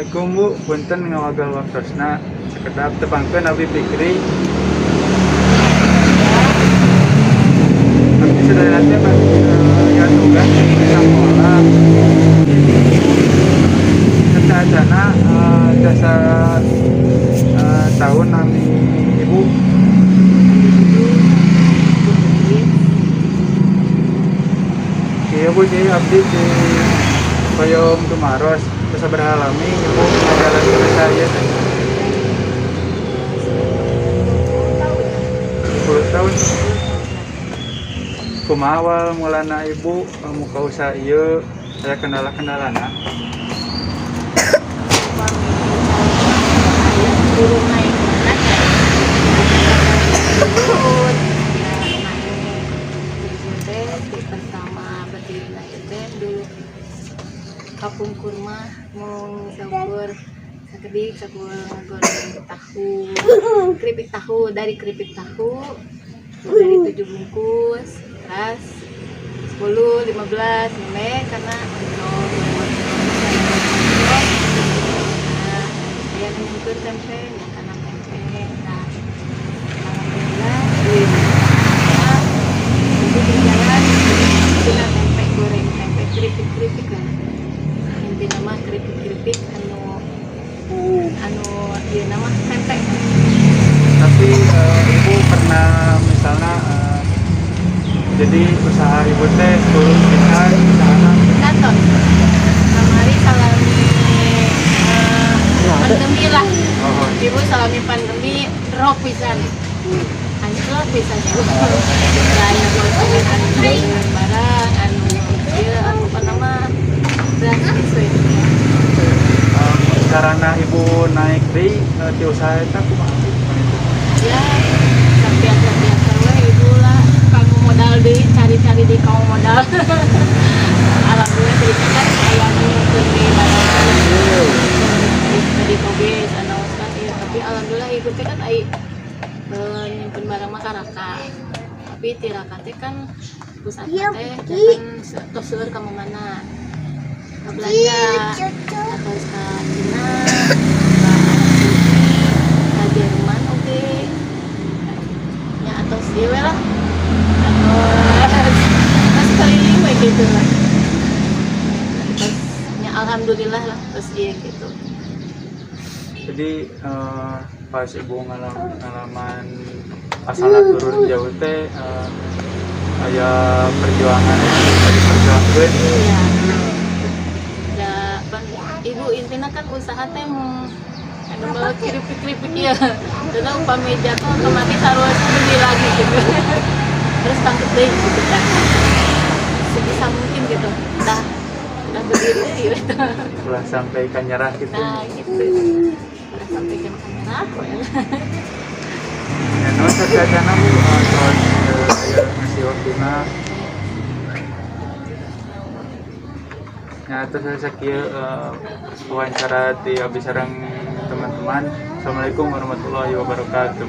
Assalamualaikum, Bu, punten ngawagel waktosna. Sakedap, tepangkeun, abdi Fikri. Abdi sadayana teh ya tugas di sekolah. Sateuacana jasa tahun nami Ibu? Ibu Putri. Iya, Bu, jadi abdi di hoyong tumaros sabaraha lami Ibu ngajalankeun usaha ieu teh? 10 tahun. 10 tahun. Kumaha awal mulana Ibu muka usaha ieu, aya kendala-kendalana? Upami turun naik mana ya, turun ya naik. Ibu teh di pertama berdiri naik teh dulu kapungkur mah mau saukur sakedik, saukur goreng tahu, keripik tahu. Dari keripik tahu, dari 7 bungkus, terus 10, 15 sampai karena oh, nah, saya nyimpen tempe ya, karena tempe. Nah, alhamdulillah di itu berjalan dengan tempe goreng, tempe keripik keripik lah. Intina mah keripik keripik anu anu ieu nama tempe. Tapi Ibu pernah misalnya jadi usaha Ibu teh turun pisan usahana? Kantor kamari salami pandemi lah. Ibu salami pandemi drop pisan, hancur pisan ya. Aya konsumen anu dengan barang anu ieu anu apa nama drastis we. Carana Ibu naik deui ti usaha eta kumaha, Bu? Ya biasa biasa we Ibu lah, kanggo modal deui, cari-cari di kanggo modal. Alhamdulillah deui kan aya nu nyungkeun deui barang di oge sanaos kan iya. Tapi alhamdulillah Ibu teh kan ai nyimpen barang mah karaka, tapi ti raka teh kan pusatna teh kan tos seueur ka mana, ka Belanda atau ka Cina, ka Arab Saudi, ka Jerman oge ya, atau ieu we lah, atau terus keliling we gitu lah. Terus ya alhamdulillah lah, terus iya gitu. Jadi pas Ibu ngalaman asalna turun jauh teh aya perjuangan dari perjuangkeun. Iya ya, pan Ibu intinya kan usaha teh mau anu bawa keripik-keripik ya, karena upami jatuh otomatis harus beli lagi gitu, terus bangkit deh gitu kan, sebisa mungkin gitu. Udah berdiri gitu. Ulah sampai ka nyerah gitu. Nah gitu, udah sampai ke kamera Ya, nuhun sateuacana, Bu, tos aya ngasih waktuna. Ya, terus saya sakieu wawancara di abdi sareng teman-teman. Assalamualaikum warahmatullahi wabarakatuh.